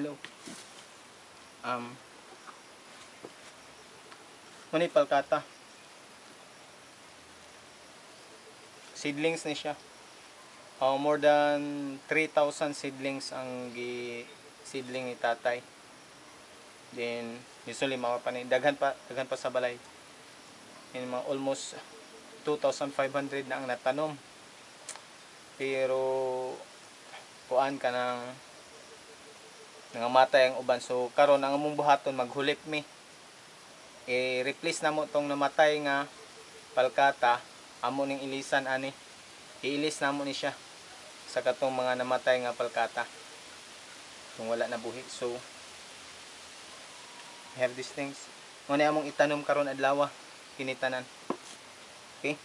Hello. Mao ni palkata. Seedlings ni siya. More than 3,000 seedlings ang gi seedling ni tatay. Then usually mao pa ni daghan pa sa balay. And mga almost 2,500 na ang natanom. Pero kuan ka ng nangamatay ang uban, so karon ang among buhaton, maghulip mi, i-replace na mo tong namatay nga palkata. Amo ning ilisan ani, iilis na mo ni siya sa katong mga namatay nga palkata kung wala na buhi. So we have these things. Mo ni among itanom karon adlaw kini tanan. Okay.